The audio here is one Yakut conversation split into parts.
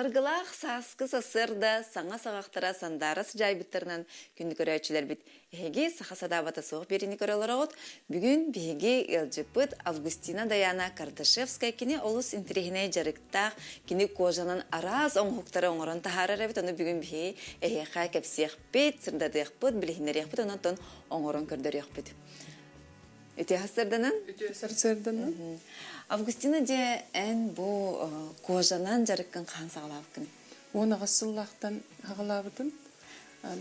Саргылаах сааскы сарсыарда саҥа саҕахтара сандаара сыдьаайбыттарынан күндү көрөөччүлэрбит эһиги саха садаабата суох биэриини көрө олороҕут. Бүгүн биһиги ыалдьыппыт Августина Даяна Кардашевская кини олус интэриэһинэй дьарыктаах, кини кожанан араас оҥоһуктары оҥорон таһаарар эбит. Ону бүгүн биһиги эһиэхэ кэпсиэхпит, сырдатыахпыт, билиһиннэриэхпит, онон оҥорон көрдөрүөхпүт. Үтүө сарсыарданан. Үтүө сарсыарданан. Августина дьэ эн бу кожанан дьарыккын хаһан саҕалаабыккын? 18 сыллаахтан саҕалаабытым.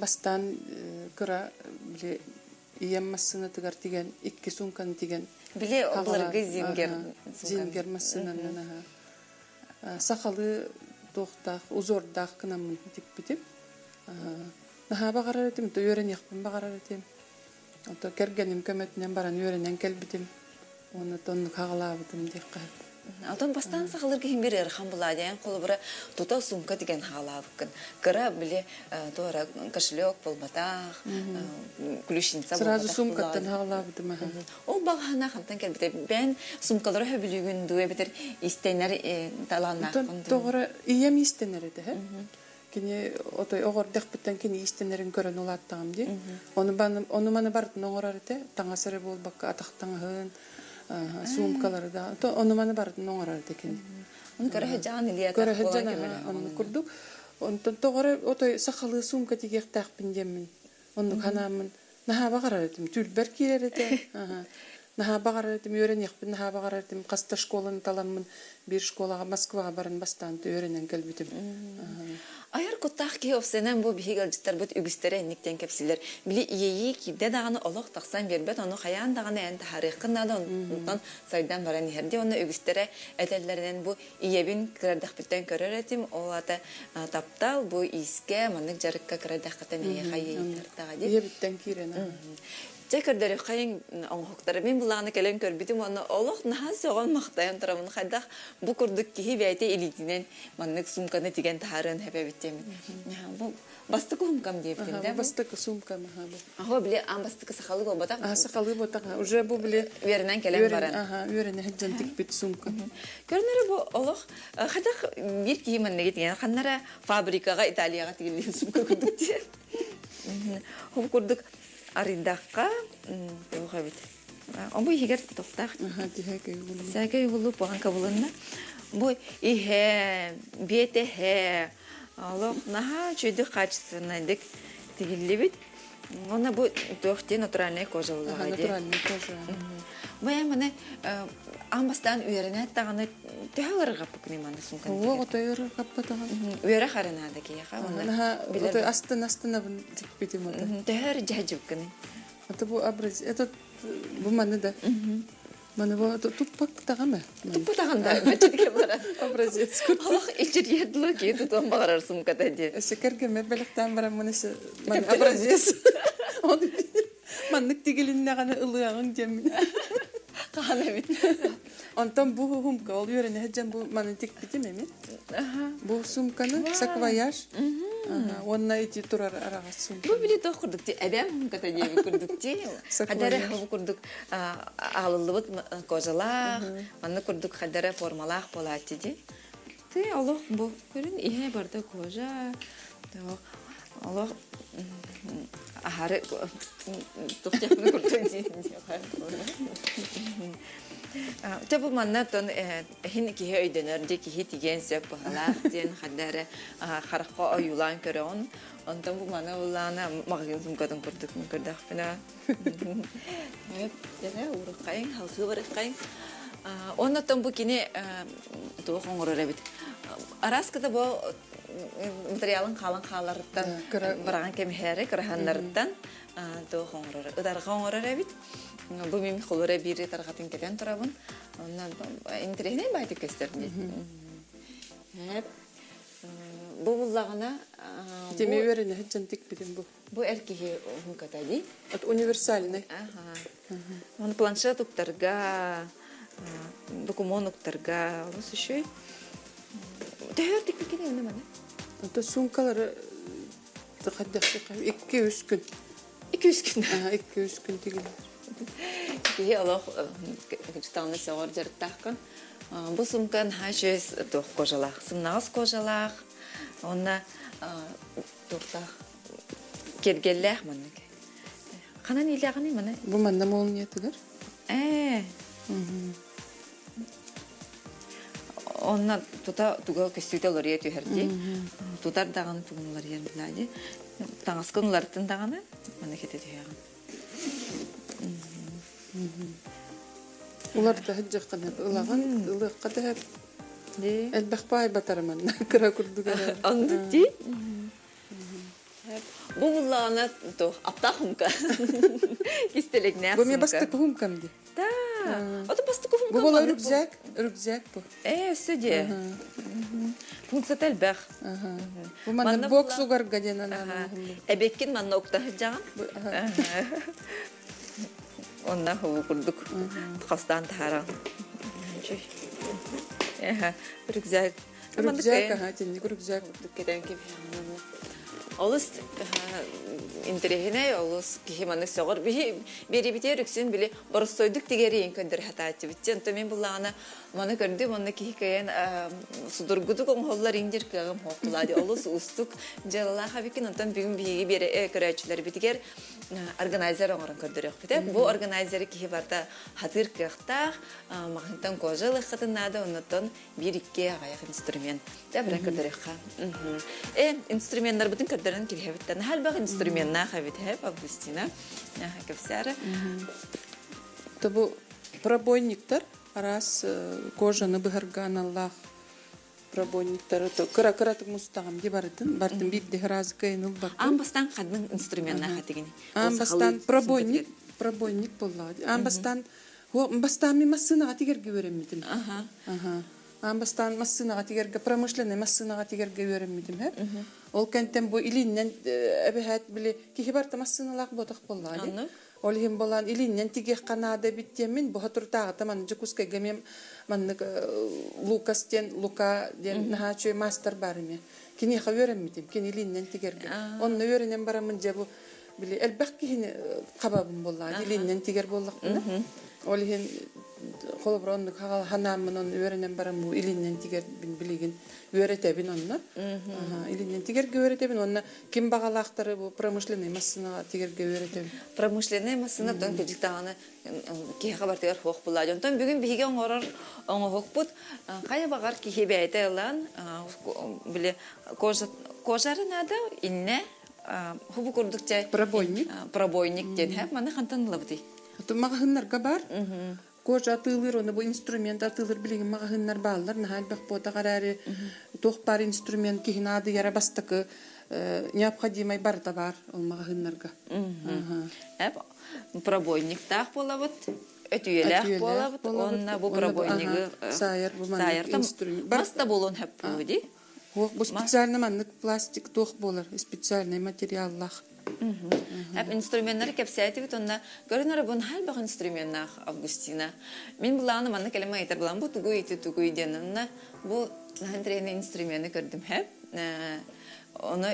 Бастаан кыра били ийэм массыынатыгар тигэн икки суумканы тигэн Били былыргы Зингер Зингер массыынанан аха. Сахалыы туохтаах узордаах гынаммын тикпитим. Наһаа баҕарар этим, үөрэниэхпин баҕарар этим. Ото кэргэним көмөтүнэн баран үөрэнэн кэлбитим. Уонна оннук хаҕалаабытым диэххэ сөп. Алтан бастаан сахалар киһин бир ыарахан булаадьайан холобура тута сумка тигэн хаалаабыккын. Кыра били туора кошелек буолбатах, ключница Сразу сумкаттан хаҕалаабытым аха. Ол баҕаһына хантан кэлбитэ. Бэйэн сумкалары хөбүлүүгүн дуу эбэтэр истэнэр талааннааххын дуу? Тоҕора ийэм истэнэр этэ. Кини отой оҕордохпуттан кини иистэнэрин көрөн улааттаҕым дии. Ону, ону маны барытын оҥорор этэ. Таҥас эрэ буолбакка атах таҥаһын, суумкалары да. Ону маны барытын оҥорор этэ кини. Ону көрө сылдьаҕын илии Көрө сылдьан оннук курдук. Онтон тоҕо отой сахалыы суумка тигиэхтээхпин диэммин. Оннук ханааммын наһаа баҕарар этим. Түүлбэр киирэр этэ. Наһаа баҕарар этим, үөрэниэхпин наһаа баҕарар этим. Хаста школаны таламмын биир школаҕа Москваҕа баран бастаан үөрэнэн кэлбитим. Айар куттаах киһи опсайынан бу биһиги ыалдьыттарбыт үгүстэрэ инник диэн кэпсииллэр. Били иэйии киирдэ даҕаны олох тахсан биэрбэт, ону хайаан даҕаны эн таһаарыаххын наада, онтон сайдан баран иһэр дии. Онно үгүстэрэ этэллэринэн бу ийэбин кыра эрдэхпиттэн көрөр этим, ол аата таптал бу иискэ маннык дьарыкка кыра эрдэххиттэн эйиэхэ иэйиилэртэҕэ дии. Ийэбиттэн киирэн. Дьэ көрдөрүөххэйиҥ оҥоһуктары. Мин былааны кэлэн көрбүтүм уонна олох наһаа сөҕөн-махтайан турабын. Хайдах бу курдук киһи бэйэтэ илиитинэн маннык суумканы тигэн таһаарыан сөп эбит диэммин. Бу бастакы суумкам диэбитин да? Бастакы суумкам аха бу. Аха били аан бастакы сахалыы буолбатах. А сахалыы буолбатах. Уже бу били үөрэнэн кэлэн баран. Аха үөрэнэ сылдьан тикпит суумка. Көрүнэрэ бу олох хайдах биир киһи манныгы тигэн ханнара фабрикаҕа Италияҕа тигиллибит суумка курдук диэн. Ол курдук арыйдахха туох эбит бу иһигэр тохтоох сээкэй угуллуу пухан кабылынна бу иһэ биэтэһэ олох наһаа үчүгүйдүк качественнайдык тигиллибит уонна бу туох диэн натуральная кожа буоллаҕа дии натуральная кожа бу маны аан бастаан үөрэнээт даҕаны төһө ыарырҕаппыккыный манна сумканы Оо, отой ыарырҕаппатаҕым. Үөрэх эрэ наада киһиэхэ. Наһаа отой астын астынабын диппитим ото. Төһө өр дьаһдьыбыккыный? Это бу образ этот бу маны да. Маны бу туппактаҕым. Туппатаҕын да баччытыгар баран. Образец курдук. Олох ичирийэр киһи тутуон баҕарар сумката дии. Өссө кэргэммэр бэлэхтээн баран маны маны образец. Маннык тигилиннэҕинэ ылыаҕыҥ диэммин. Хаһан эбит. Онтон бу сумка ол үөрэнэ сылдьан бу маны тикпитим эми. Бу сумканы саквояж. Уонна ити турар араҕас сумка. Бу били туох курдук ти эбэм сумката диэбит курдук ти. Хадара бу курдук аалыллыбыт кожалаах, маннык курдук хадара формалаах буолааччы ди. Ты олох бу көрүн иһэ барда кожа. Олох аһары туох курдук Чэ бу манна тон иһин киһи өйдөнөр дии киһи тигиэн сөп быһалаах диэн ханна эрэ харахха ойуулаан көрөҕүн. Онтон бу маны улаана маҕаһыын сумкатын курдук көрдөхпүнэ. Дьэ уруккайыҥ, халҕыы барыккайыҥ. Оннуттан бу кини туох оҥорор эбит. Араас кыта бу материалын хаалан хааларыттан быраҕан кэмиһээри кыраһаннарыттан туох оҥорор ытарҕа оҥорор эбит. Бу мин холура биир ытарҕатын кэтэн турабын. Онно интэриэһинэй баайтык көстөр Бу буллаҕына Тими үөрэнэ сылдьан тикпитим бу. Бу эр киһи уһунката дии. Это универсальный. Ага. Планшет уктарга, документ уктарга, олус үчүгэй. Төһө тикпиккин эмне маны? Это сумкалары 2-3 күн. 2-3 күн. 2-3 күн тигилер. Киһи олох чытаҕына сөҕөр дьарыктааххын. Бу сумка наһаа үчүгэй туох кожалаах, сымнаҕас кожалаах. Онна туохтаах киэргэллээх маннык. Ханан иилээҕиний маны? Бу манна молниятыгар. Ээ. Онно тута туга көстүүтэ уларыйа түһэр дии. Тутар даҕаны тугун уларыйар билаа дии. Таҥаскын уларыттын даҕаны маны кэтэ түһэҕин. Уларыта сылдьаххына ылаҕын, ылыахха да элбэх баай батара манна кыра курдук эрэ. Оннук дии. Бу буллаҕына туох аптаах хумка. Кистэлэҥнээх Бу мен бастакы хумкам ди. Да. Ото бастакы хумкам. Бу була рюкзак, рюкзак бу. Э, өссө дии. Функцията элбэх. Бу манна бокс угарга диэн анаан Эбеккин манна уктаһыдьаҕын. Онна хобу курдук хастаан таһааран. Рюкзак. Рюкзак, аха, тинник рюкзак. Кэтэн Олус интэриэһинэй, олус киһи маннык сөҕөр. Биһи биэрибитигэр үксүн били боростуойдук тигэрийин көрдөрө сатааччыбыт. Онтон мин буллаҕына маны көрдүм, онно киһи кыайан судургутук оҥоһуллар индир кыаҕым суох дии. Олус уустук дьыалалаах эбиккин. Онтон бүгүн биһиги биэрэ көрөөччүлэрбитигэр органайзер оҥорон көрдөрүөхпүт. Бу органайзеры киһи барыта хатыыр кыахтаах, маҕаһыынтан кожа ылыаххытын наада, оннуттан биир-икки аҕайах инструмент. Дэ бара көрдөрүөххэ. Э, инструменнарбытын көрдөрөн кириһэбит. Наһаа элбэх инструменнаах эбит, э, Августина. Кэпсээри. Бу пробойниктар араас кожаны быһарга аналлаах пробойниктары кыра-кыратык мустаҕым ди барытын бартын биирде разы кыайын ылбакка Аан бастаан ханнык инструменнаах этигини? Аан бастаан пробойник пробойник буоллаҕа аан бастаан бастаан мин массыынаҕа тигэргэ үөрэммитим. Аха. Аан бастаан массыынаҕа тигэргэ промышленнай массыынаҕа тигэргэ үөрэммитим һэ. Ол кэнтэн бу илииннэн эбэһээт били киһи барыта массыыналаах буотах буоллаҕа дии. Ол иһин болаан илииннэн тигиэххэ наада эбит диэммин бу соторутааҕыта манна Дьокуускайга эмиэ маннык Лукас диэн Лука диэн наһаа үчүгэй маастар баар эмиэ. Киниэхэ үөрэммитим. Кини илииннэн тигэргэ. Онно үөрэнэн бараммын дьэ бу били элбэх киһини хабабын буоллаҕа илииннэн тигэр буоллахпына. Ол иһин холобура оннук ханааммын онно үөрэнэн баран бу илииннэн тигэрбин билигин үөрэтэбин онно. Илииннэн тигэргэ үөрэтэбин уонна ким баҕалаахтары бу промышленнай массыынаҕа тигэргэ үөрэтэбин. Промышленнай массыына тон кырдьык даҕаны киһиэхэ барытыгар суох булаа. Онтон бүгүн биһиги оҥорор оҥоһукпут хайа баҕар киһи бэйэтэ ылан били кожа кожары наада иннэ хубу курдук чэ пробойник пробойник диэн һэ маны хантан ылабытый маҕаһыыннарга бар кожа атыылыыр оны бу инструмент атыылыыр билигин маҕаһыыннар бааллар наһаа элбэх буотах эрээри туох баар инструмент киһи наадыйара бастакы необходимай барыта баар ол маҕаһыыннарга пробойниктаах буолабыт өтүйэлээх буолабыт уонна бу пробойнигы саайар бу маннык инструмент мас да буолуон сөп дии Суох, бу специально маннык пластик туох буолар, специальный материаллаах. Инструменнары кэпсээтибит онно көрөн эрэ бу наһаа элбэх инструменнаах Августина. Мин былааны манна кэлэн ыйытар булан бу тугуй ити тугуй диэн онно бу наһаа интэриэһинэй инструмены көрдүм һэ. Ону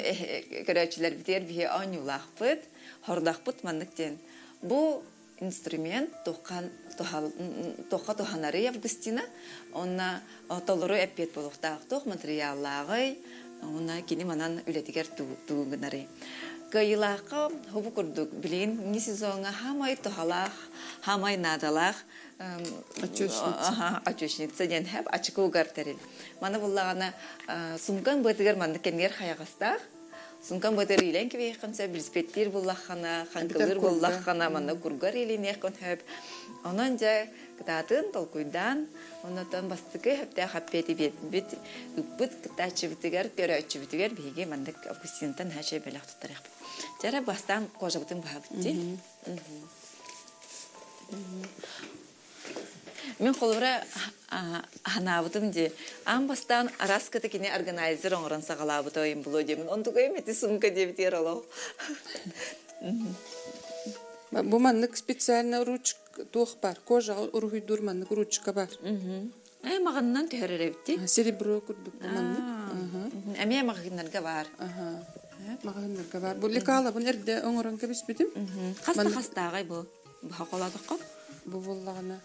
көрөөччүлэрбитигэр биһи оонньуулаахпыт, хордахпыт маннык диэн. Бу инструмент туохха туһанарый Августина уонна толору эппиэт буолуохтаах туох матырыйааллааҕый уонна кини манан үлэтигэр тугу гынарый кыайыылаахха хобу курдук билигин сезоҥҥа хаамай туһалаах хаамай наадалаах очечница диэн хэп ачыкы угар тэрил маны буллаҕына сумкаҥ быатыгар маннык кэмигэр хайаҕастаах Сумкам бытыр илэн кэбиһиэххин сөп, билиспэттиир буллаххына, хаҥкылыыр буллаххына, манна кургар илиниэххин сөп. Онон дьэ кытаатын толкуйдаан, оннотон бастакы сөптөөх эппиэти биэрбит ыппыт кыттааччыбытыгар, көрөөччүбүтүгэр биһиги маннык Августинтан наһаа үчүгэй бэлэх туттарыахпыт. Дьэ эрэ бастаан кожабытын быһабыт дии. Мин холобура ханаабытым дии. Аан бастаан араас кыта кини органайзер оҥорон саҕалаабыта ойум булуо диэмин. Онтукайым ити сумка диэбитигэр олох. Бу маннык специально ручка туох бар? Кожаҕа уруһуйдуур маннык ручка бар. Э, маҕанынан түһэрэр эбит Серебро курдук бу маннык. Эмиэ маҕаһыыннарга баар. Маҕаһыыннарга бар. Бу лекалабын эрдэ оҥорон кэбиспитим. Хаста хастааҕай бу? Быһа холоотоххо? Бу буллаҕына.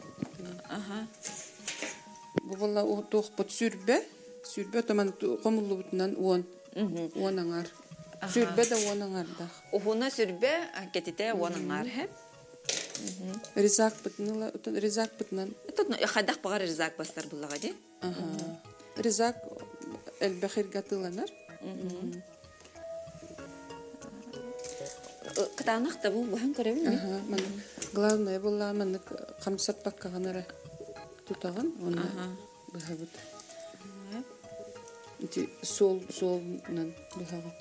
Бу булла туохпут сүрбэ. Сүрбэ отоман хомуллубутунан уон. Уон аҥар. Сүрбэ да уон аҥардаах. Уһуна сүрбэ, кэтитэ уон аҥар хэп. Резакпытын резакпытынан. Хайдах баҕар резак бастар буллаҕа дии. Резак элбэх иргатыланар. Кытаанах да бу быһан көрөбүн мин. Главное буолла маннык хамсаппаккаҕын эрэ тутаҕын уонна быһабыт. Ити суол суолунан быһаҕын.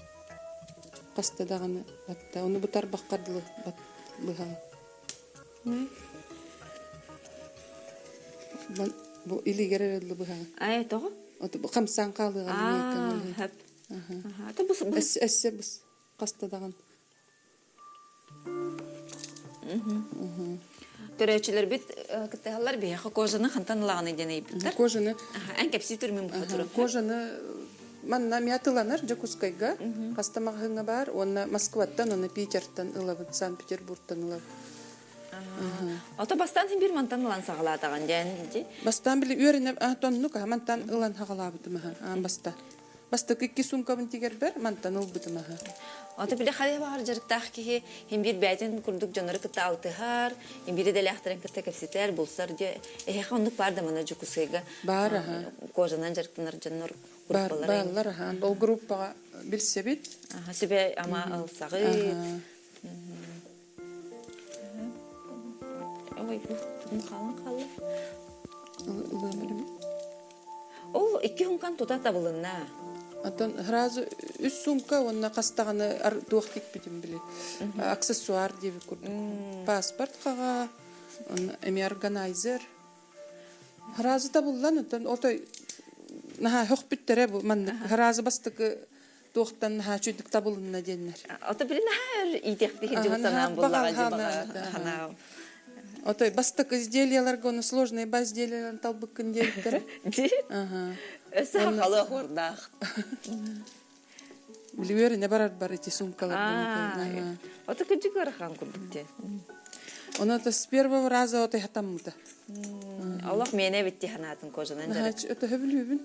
Хаста даҕаны батта. Ону бытарбакка дылы быһаҕын. Бу илигэр эрэ дылы быһаҕын. Ай тоҕо? Хамсаан хаалыаҕын Өссө быс хаста даҕаны. Көрөөччүлэрбит кыттыһаллар биһиэхэ кожаны хантан ылаҕыный диэн ыйыппыттар. Кожаны Эн кэпсии турмун бухатырым. Кожаны манна мятыланар Дьокуускайга хаста маҕаһыыҥҥа баар уонна Москваттан уонна Питертан ылабыт, Санкт-Петербургтан ылабыт. Ото бастаан син бир мантан ылан саҕалаатаҕын диэн ди. Бастаан били үөрэнэ тоннук мантан ылан хаҕалаабытым аха аан баста. Бастакы икки суумкабын тигэрбэр мантан ылбытым аха. Ото били хайа баҕар дьарыктаах киһи хин бир бээтин курдук дьоннору кытта алтыһар, хин бири дэлээхтэрин кытта кэпсэтэр, булсар дьэ эһиэхэ оннук баар да мана Дьокуускайга Баар аха. Кожанан дьарыктанар дьоннор Баар бааллар аха. Ол группаҕа билсэбит. Аха сүбэ ама ылсаҕыт. Ой, хаалан хаалла. Ол икки хумкан тута табылынна. Антон сразу үс сумка уонна хастаҕаны туох тикпитим били. Аксессуар диэбит курдук. Паспорт хаҕа, эми органайзер. Сразу табыллан, оттон отой наһаа хөхпүттэрэ бу маннык. Сразу бастакы туохтан наһаа үчүгдүк табылынна диэннэр. Ото били наһаа өр иитиэхтии сылдьыбыт санаам буллаҕа дии баҕа Отой бастакы изделияларга ону сложные ба изделияларын талбыккын диэбиттэрэ. Ди? Ага. Өссө хахалы оһуордаах. Били үөрэнэ барар бар эти сумкалардан. Ото кырдьык ыарахан курдук диэн. Ону то с первого раза отой хатаммыта. Олох миэнэ битти ханаатын кожанан жарык. Өтө хөбүлүүбүн.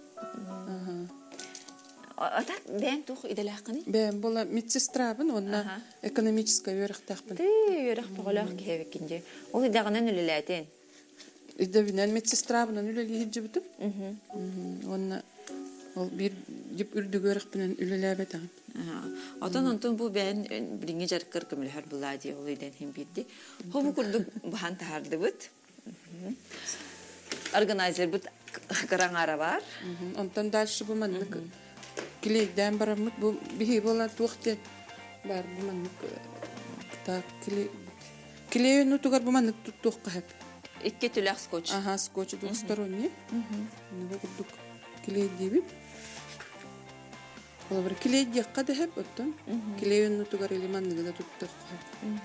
А так бэйэҥ туох идэлээххиний? Бэйэм буола медсестрабын уонна экономическай үөрэхтээхпин. Тыы, үөрэх бөҕөлөөх киһи эбиккин дии. Ол идэҕинэн үлэлээтин? Идэбинэн медсестрабынан үлэлии сылдьыбытым. Уонна ол биир үрдүк үөрэхпинэн үлэлээбэтэҕим. Отон онтон бу бэйэн билиҥҥи дьарыккар көмөлөһөр булаа дии ол идэн иһин биирди. Хобу курдук баһан таһаардыбыт. Органайзербыт кыраҥаара баар. Онтон дальше бу маннык клейдээн бараммыт бу биһи буола туох диэн баар бу маннык так клей клейин утугар бу маннык туттуохха сөп. Икки түлэх скотч. Ага, скотч двухсторонний. Бу курдук клейдиибит. Холобур клейдиэххэ да сөп оттон клейин утугар или манныгы да туттуохха сөп.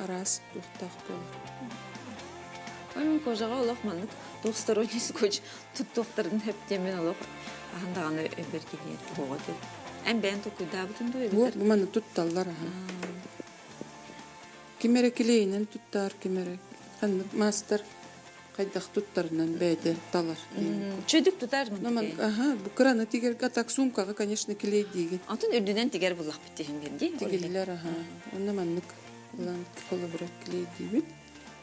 Араас туохтаах буолар. Ой, мин кожаҕа олох маннык двухсторонний скотч туттуохтарын сөп диэммин олох аһан даҕаны өйбөр киһи туоҕа этэ. Эн бэйэн толкуйдаабытын дуу эбэтэр? Бу маннык тутталлар аха. Ким эрэ клейинэн туттар, ким эрэ ханнык маастар хайдах туттарынан бэйэтэ талар. Чөдүк тутар Аха, бу кыраны тигэргэ так сумкаҕа, конечно, клейдиигин. Антон үрдүнэн тигэр буллахпыт тиһин бирди. Тигиллэр, аха. Онно маннык ылан холобура клейдиибит.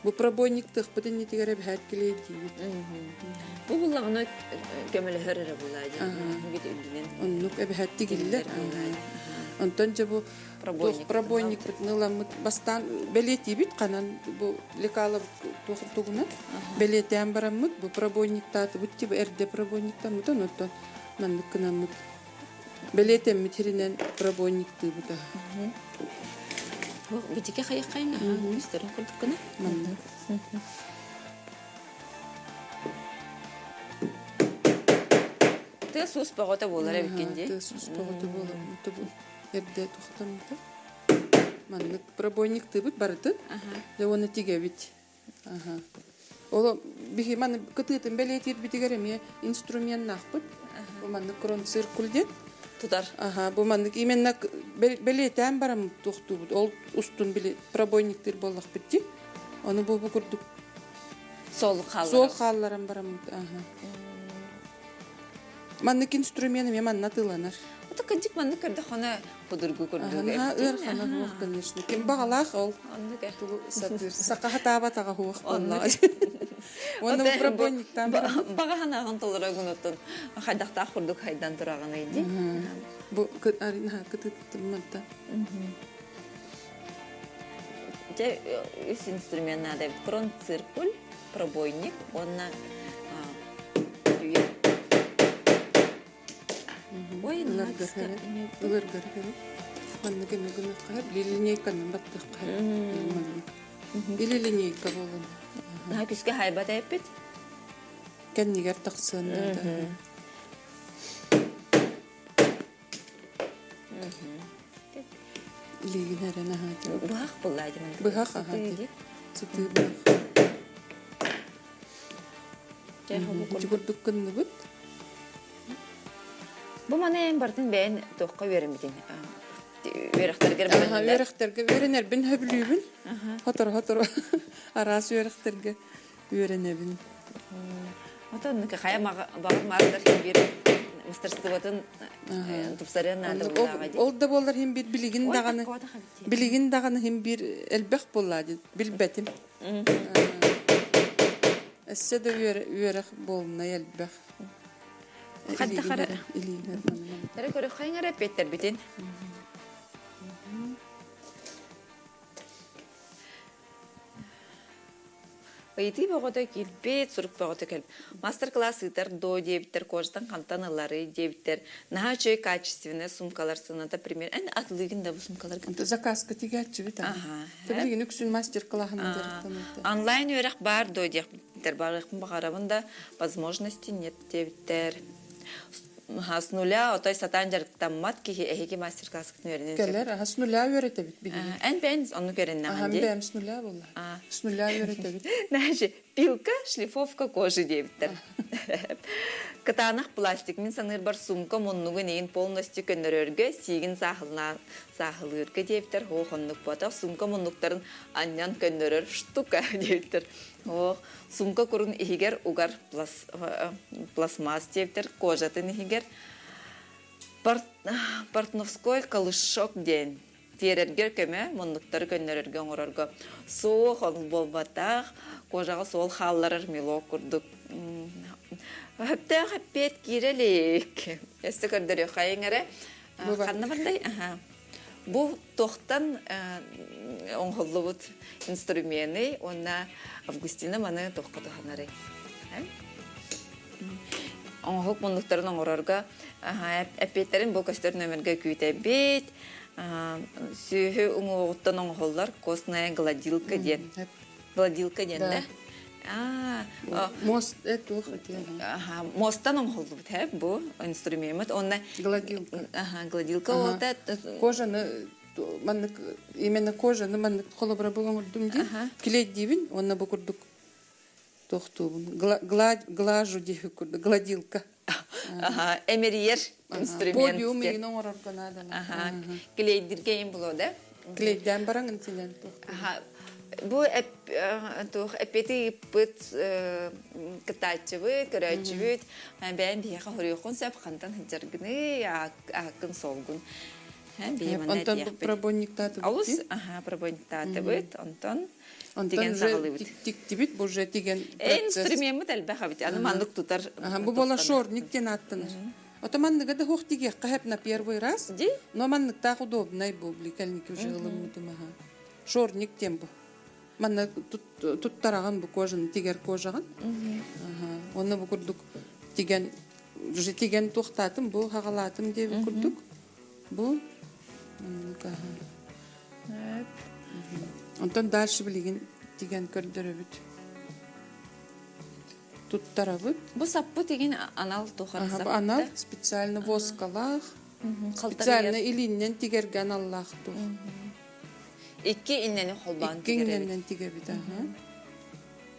Бу пробойник тыахпыт иннитигэр эбэһээт клейдиибит. Бу буллаҕына көмөлөһөр эрэ булаа дии үрдүнэн. Оннук эбэһээт тигиллэр. Онтон дьэ бу пробойникпытын ыламмыт бастаан бэлиэтиибит ханан бу лекала туох тугунан бэлиэтээн бараммыт бу пробойниктаатыбыт типа эрдэ пробойниктаммыт онтон маннык гынаммыт бэлиэтэммит сиринэн пробойниктыыбыт Бу битике хайаххайын истэрин курдук гына маннык Тыа суус бөҕөтө буолар эбиккин дии. Тыа суус бөҕөтө буолар. Эрдэ тухтаммыта. Маннык пробойниктыыбыт барытын. Дьэ уонна тигэбит. Ол биһи маны кытыытын бэлиэтиирбитигэр эмиэ инструменнаахпыт. Бу маннык кронциркуль диэн. Тутар. Аха, бу маннык именно бэлиэтээн баран туохтуубут. Ол устун били пробойниктыыр буоллахпыт дии. Ону бу бу курдук Суол хаалларан. Суол хаалларан бараммыт. Аха. Маннык инструмент эмиэ манна тыланар. Ото кырдьык маннык көрдөххүнэ худургу курдук Наһаа эбит. ыарахана суох, конечно. Ким баҕалаах ол Оннук э. тугу сатыыр. Саха сатаабатаҕа суох Оннук. буоллаҕа. Уонна бу пробойниктаан баран. Баҕа санааҕын толорогун оттон хайдахтаах курдук хайдан тураҕыный дии. Бу наһаа кытыттыммын да. Дьэ үс инструмент наада эбит. Кронциркуль, пробойник уонна түйэ. Ой, Ыларгар ыларгар Маннык эмэ гыныахха линейканан баттыахха маннык. Или линейка буолун. Наһаа күскэ хайбат эппит. Кэннигэр тахсыан наада. Илиигин эрэн аһаа Быһах буллаа димэн. Быһах аһаа Сытыы быһах. Ити курдук гынныбыт. Бу маны эн бартын бэйэн туохха үөрэммитин? Үөрэхтэргэр Үөрэхтэргэ үөрэнэрбин сөбүлүүбүн. Хотору-хотору араас үөрэхтэргэ үөрэнэбин. Отон хайа баҕар маастар биир мастерствотын тупсарыан наада буоллаҕа дии. Ол да буоллар иһин биир билигин даҕаны билигин даҕаны иһин биир элбэх буоллаа дии билбэтим. Өссө да үөрэх буолунай элбэх. Хадда хара. Эрэ көрөххөйүҥ эрэ эппиэттэрбитин. Ыйытыы бөҕөтө киирбит, сурук бөҕөтө кэлбит. Мастер-класс ыытар доо диэбиттэр, кожатан хантан ыларый диэбиттэр. Наһаа үчүгэй качественный сумкалар сыаната пример. Эн атылыыгын да бу сумкаларгын? Заказка тигээччибит. Аха. Билигин үксүн мастер-класһынан дьарыктанар. Онлайн үөрэх баар доо диэхпиттэр. Барыахпын баҕарабын да, возможности нет диэбиттэр. С нуля отой сатаан дьарыктаммат киһи эһиги мастер-класскытын үөрэнэн Кэлэр, аха с нуля үөрэтэбит биһиги. Эн бэйэн оннук үөрэннэҕин дии. бэйэм с нуля буолла. С нуля үөрэтэбит. Значит, пилка, шлифовка кожи диэбиттэр. Кытаанах пластик мин саныырбар сумка муннугун иин полностью көннөрөргө сиигин сааһылыырга диэбиттэр. Ох, оннук буотах сумка муннуктарын анньан көннөрөр штука диэбиттэр. Ох, сумка курун иһигэр угар пластмасс диэбиттэр, кожатын иһигэр портновской колышок диэн тиэрэргэр көмө, муннуктары көннөрөргө оҥорорго суох ол буолбатах, кожаҕа суол хаалларар мелок курдук. Хөптөөх эппиэт киирэ илик. Өссө көрдөрүөххэйиҥ эрэ. Ханна бардай? Аха. Бу туохтан оҥоһуллубут инструменый уонна Августина маны туохха туһанарый? Оҥоһук муннуктарын оҥорорго эппиэттэрин бу көстөр нөмергэ күүтэбит. Сүөһү уҥуоҕуттан оҥоһуллар костная гладилка диэн. Гладилка диэн да? Мост туох Мостан оҥоһуллубут һэ бу инструмеммыт онно Гладилка. Гладилка уота Кожаны маннык именно кожаны маннык холобура бу оҥордум дии. Килейдиибин уонна бу курдук тохтуубун. Глажу дии курдук гладилка. Эмэрийэр инструмент. Подиум игин оҥорорго наадалаах. Клейдиргэ им було да? Клейдээн баран интинэн Бу туох эппети ыыппыт кытааччыбыт, көрөөччүбүт бэйэм биһиэхэ хоруйуоххун сөп хантан сылдьаргыный, ааккын суолгун. Онтон пробойниктаатыбыт. Олус пробойниктаатыбыт. Онтон тигэн саҕалыыбыт. Тиктибит бу уже тиген Инструмеммыт элбэх эбит. Аны маннык тутар. Бу буола шорник диэн ааттанар. Ото манныга да хуох тигиэххэ хэп на первый раз. Ди? Но манныктаах удобнай бу кэлники уже ылыммытым аха. Шорник диэн бу. Манна туттараҕын бу кожаны тигэр кожаҕын. Онно бу курдук тигэн уже тигэн туохтаатым бу хаҕалаатым диэбит курдук. Бу Онтон дальше билигин тигэн көрдөрөбүт. Туттарабыт. Бу саппыт игин анал тухары саппыт. Анал специально воскалаах, специально илииннэн тигэргэ аналлаах туох. Икки иннени холбоон Икки инненнэн тигэбит, аха.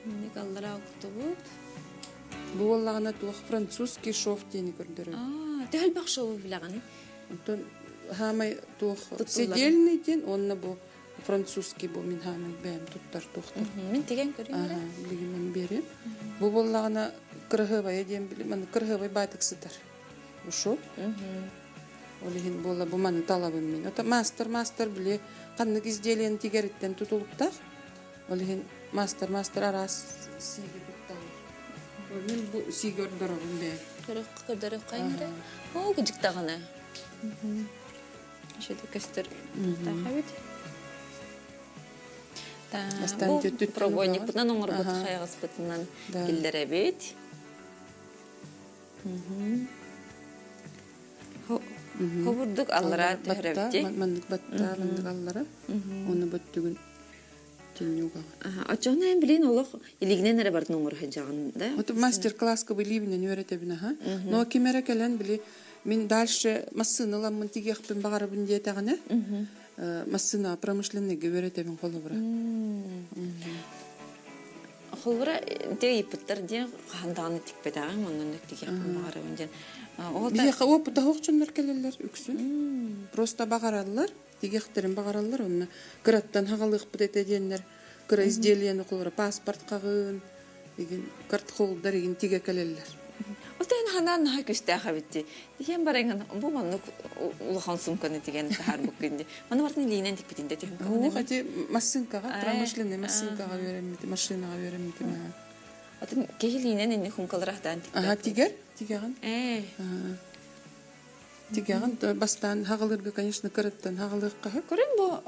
Никаллара октубут. Бу буоллаҕына туох французский шов диэни көрдөрөр. Аа, төһөлбөх шову билэҕиний? Онтон хаамай туох седельный диэн уонна бу французский бу мин хаамай бэйэм туттар туохтар. Мин тигэн көрүм эрэ. Билигин биэрим. Бу буоллаҕына кырыһыбайа диэн билим, аны кырыһыбай баатык сытар. Бу шов. Ол иһин буола бу маны талабын мин. Ото мастер-мастер били ханнык изделиени тигериттэн тутулуктаах. Ол иһин мастер-мастер араас сииги тутталлар. Мин бу сииги ордоробун бэйэм. Көрдөрөх хайнары. Оо, кыдьыктаҕына. Шөтө көстөр таах эбит. Бастаан Бу түттүттүн пробойникпытынан оҥорбут Аха. хайаҕаспытынан Да. киллэрэбит. Хобурдук аллара Батта, түһэрэбити. маннык батта, маннык аллара. Оны бөттүгүн тиннюгаҕа. Оччоҕуна эн билин олох илигинэн эрэ бартын оҥоро сылдьаҕын да? Вот мастер-класска билиибинэн үөрэтэбин аха. Но ким эрэ кэлэн били мин дальше массыыналаммын тигиэхпин баҕарабын диэтэҕинэ массыына промышленныйга үөрэтэбин холобура. Холобура те ыйыппыттар диэн хаһан даҕаны тикпэтэҕим оннун тигиэхпин баҕарабын диэн. Ол да Биһиэхэ опыта суох дьоннор кэлэллэр үксүн. Просто баҕараллар, тигиэхтэрин баҕараллар онно кыраттан хаҕалыахпыт этэ диэннэр кыра изделиены холобура паспорт хаҕын, игин картхолдер игин тигэ кэлэллэр. Отон ханаан наһаа күстээх эбит дии. Тиһэн бараҥын бу маннык улахан сумканы тигэн таһаарбыккын дии. Маны бартын илиинэн тикпитин да түһүн Уох эти массыынкаҕа, промышленный массыынкаҕа үөрэммитим, машинаҕа үөрэммитим. Атын киһи илиинэн инни хумкалары хатаан тикпэт. Аха, тигэр, тигэҕин. Ээ. Тигэҕин бастаан хаҕылырга, конечно, кыраттан хаҕылыахха сөп. Көрөн бу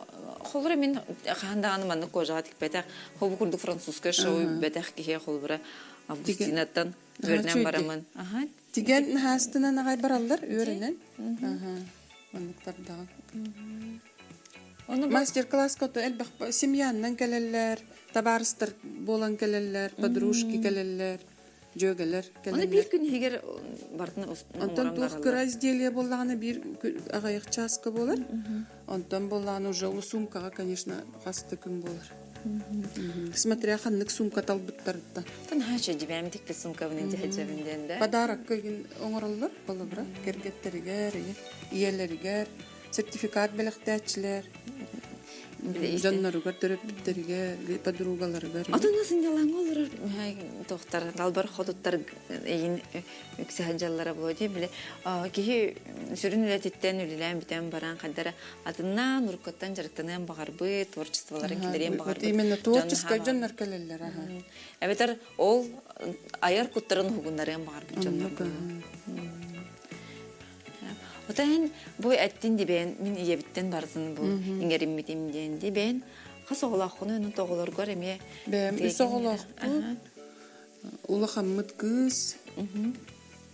холура мин хаһан даҕаны маннык кожаҕа тикпэтэх, хобу курдук французскай шоу бэтэх киһи холбура Августинаттан үөрэнэн барамын. Аха. Тигэн хаастынан аҕай бараллар үөрэнэн. Аха. Манныктардаҕын. Оны Мастер-класска то элбэх семьяннан кэлэллэр, табаарыстар буолан кэлэллэр, подружки кэлэллэр, дьүөгэлэр Оны биир кэлэллэр. күн иһигэр бартын Онтон оҥорон туох бараллар. кыра изделие буоллаҕына биир аҕыйах чааска буолар. Онтон буоллаҕына уже ол сумкаҕа, конечно, хас да күн буолар. Смотря ханнык сумка талбыттарыттан. Наһаа дьибэм тикпит сумкабын дьэһэдьэбин диэн да. Подарокка игин оҥороллор, холобура, кэргэттэригэр, ийэлэригэр, сертификат бэлэхтээччилэр, дьонноругар, төрөппүттэригэр, подругаларыгар. Отон сынньалаҥҥа олорор тохтар, далбар хотуттар эйин үксэ сылдьаллара буолуо дии. Били киһи сүрүн үлэтиттэн үлэлээн бүтэн баран хаддара атыннаан уруккуттан дьарыктаныан баҕарбыт, творчестволарын киллэриэн Вот баҕарбыт. именно творческай дьоннор кэлэллэр аха. Эбэтэр ол айар куттарын уһугуннарыан баҕарбыт дьоннор Отон бу эттин дибээн мин ийэбиттэн барытын бу иҥэриммитим диэн дибээн хас оҕолооххуну онон тоҕолоргор эмиэ Бэйэм үс оҕолоохпут. Улахаммыт кыыс,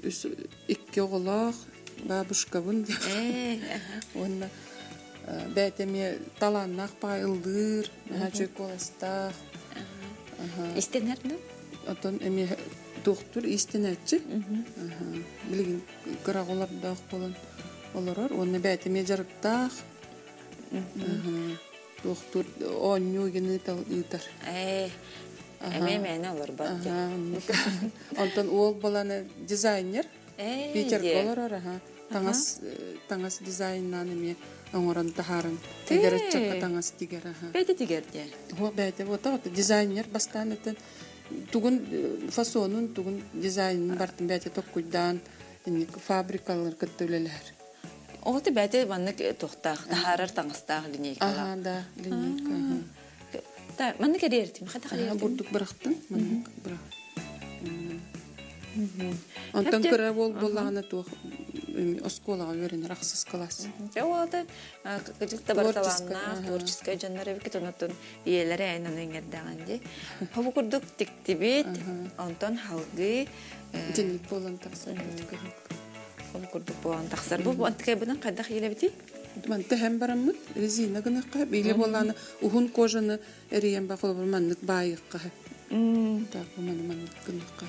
үс икки оҕолоох, бабушкабын уонна бэйэтэ эмиэ талааннаах баҕайы ыллыыр, наһаа үчүгэй куоластаах. Истэнэр дуу? Оттон эмиэ туохтуур иистэнээччи. Билигин кыра оҕолордоох буолан олорор уонна бэйэтэ эмиэ дьарыктаах. Туохтуур оонньуу игин ыытар. Ээ, эмиэ мээнэ олорбот диэн. Онтон уол баланы дизайнер Питерга олорор аха. Таҥас таҥас дизайннаан эмиэ оҥорон таһааран тигэр ыччакка таҥас тигэр аха. Бэйэтэ тигэр диэн. Оо бэйэтэ вот дизайнер бастаан этэн тугун фасонун тугун дизайнын бартын бэйэтэ токкуйдаан инник фабрикалар кытта үлэлэһэр. Оҕото бэйэтэ маннык туохтаах таһаарар таҥастаах линейкалаах. Аха да линейка. Та маннык эрийэртим хата Аха бурдук бырахтым маннык бырах. Онтон кыра буол буоллаҕына туох оскуолаҕа үөрэнэр ахсыс кылаас. Дьэ уолата кыдьык да бар талааннаах творческай дьоннор эбиккит онотун ийэлэрэ эн ону иҥэрдэҕин дии. Хобу курдук тиктибит, онтон халгыы Итинник буолан тахсар. Ол курдук буолан тахсар. Бу антыкайбынан хайдах иилэбитий? Манта һэм бараммыт резина гыныахха бииле буоллааны уһун кожаны эрийэн ба холобур маннык баайыахха так бу маны маннык гыныахха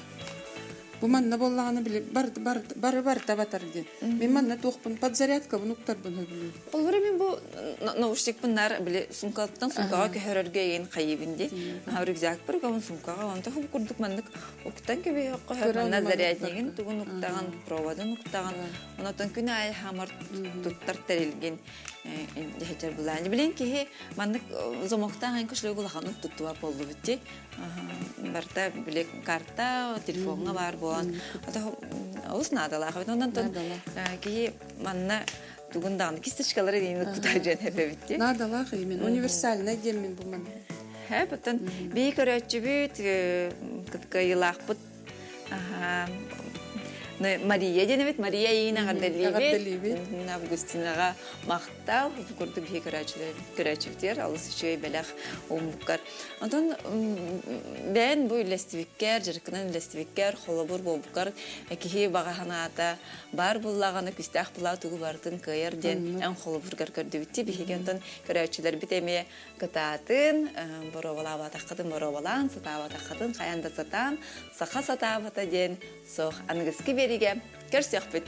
бу манна буоллаҕына били бар бар бары барыта батар диэн мин манна туохпун подзарядкабын уктарбын сөбүлүүр Холобура мин бу наушникпын наар били сумкаттан сумкаҕа көһөрөргө эйин хайыбын дии. Рюкзакпар угабын сумкаҕа онто бу курдук маннык уктан кэбиһиэххэ манна заряднигин тугун уктаҕын, проводын уктаҕын. Онотон күн аайы хамар туттар тэрилгин дьэһэчэр булаан. Билин киһи маннык замоктаах эн кошелек улаханнык туттуба буоллубут дии. Барта били карта телефоҥҥа баар буолан. Ото олус наадалаах. Онон киһи манна. Тугун даҕаны кисточкалары диэн кута дьэн эбэбит. Наадалаах именно универсальный диэммин бу ман. Хэ, потон бии көрөөччүбүт кыйылаахпыт Мария диэн Мария иин аҕардалиибит. Августинаҕа махтал. Бу курдук биһи көрөөччүбүтүгэр алыс үчүгэй бэлэх ууммуккар. Онтон бэйэн бу үллэстибиккэр, дьарыккынан үллэстибиккэр, холобур буолбуккар киһи баҕа санаата баар буллаҕына күстээх булаа тугу барытын кыайар диэн эн холобургар көрдүбүт. Биһиги онтон көрөөччүлэрбит эмиэ кытаатын, боруобалаабатаххытын боруобалаан, сатаабатаххытын хайан да сатаан, саха сатаабата диэн суох аныгыскы биэриигэ көрсүөхпүт.